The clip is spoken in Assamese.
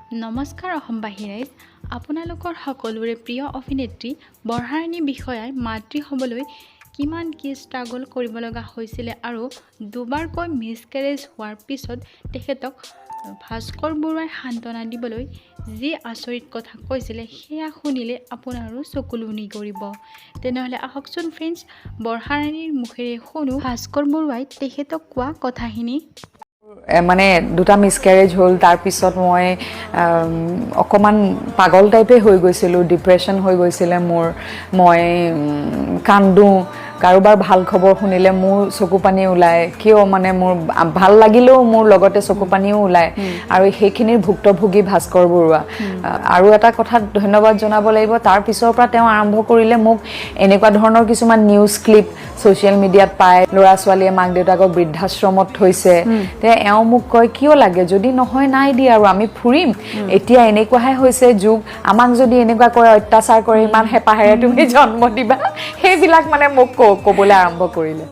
নমস্কাৰ অসমবাসী ৰাইজ। আপোনালোকৰ সকলোৰে প্ৰিয় অভিনেত্ৰী বৰ্ষাৰাণী বিষয়াই মাতৃ হ'বলৈ কিমান কি ষ্ট্ৰাগল কৰিব লগা হৈছিলে আৰু দুবাৰকৈ মিছকেৰেজ হোৱাৰ পিছত তেখেতক ভাস্কৰ বৰুৱাই সান্তনা দিবলৈ যি আচৰিত কথা কৈছিলে, সেয়া শুনিলে আপোনাৰো চকুলো নিগৰিব। তেনেহ'লে আহকচোন ফ্ৰেণ্ডছ, বৰ্ষাৰাণীৰ মুখেৰে শুনো ভাস্কৰ বৰুৱাই তেখেতক কোৱা কথাখিনি। মানে দুটা মিছকেৰেজ হ'ল। তাৰপিছত মই অকণমান পাগল টাইপে হৈ গৈছিলোঁ, ডিপ্ৰেশ্যন হৈ গৈছিলে মোৰ। মই কান্দো, কাৰোবাৰ ভাল খবৰ শুনিলে মোৰ চকু পানী ওলায়। কিয় মানে মোৰ ভাল লাগিলেও মোৰ লগতে চকু পানীও ওলায় আৰু সেইখিনিৰ ভুক্তভোগী ভাস্কৰ বৰুৱা। আৰু এটা কথাত ধন্যবাদ জনাব লাগিব, তাৰ পিছৰ পৰা তেওঁ আৰম্ভ কৰিলে মোক এনেকুৱা ধৰণৰ কিছুমান নিউজ ক্লিপ ছ'চিয়েল মিডিয়াত পায়, ল'ৰা ছোৱালীয়ে মাক দেউতাকক বৃদ্ধাশ্ৰমত থৈছে। তে এওঁ মোক কয়, "কিয় লাগে? যদি নহয় নাই দিয়া আৰু আমি ফুৰিম। এতিয়া এনেকুৱাহে হৈছে যুগ, আমাক যদি এনেকুৱা কৰে, অত্যাচাৰ কৰে, ইমান হেঁপাহেৰে তুমি জন্ম দিবা?" সেইবিলাক মানে মোক ক'বলৈ আৰম্ভ কৰিলে।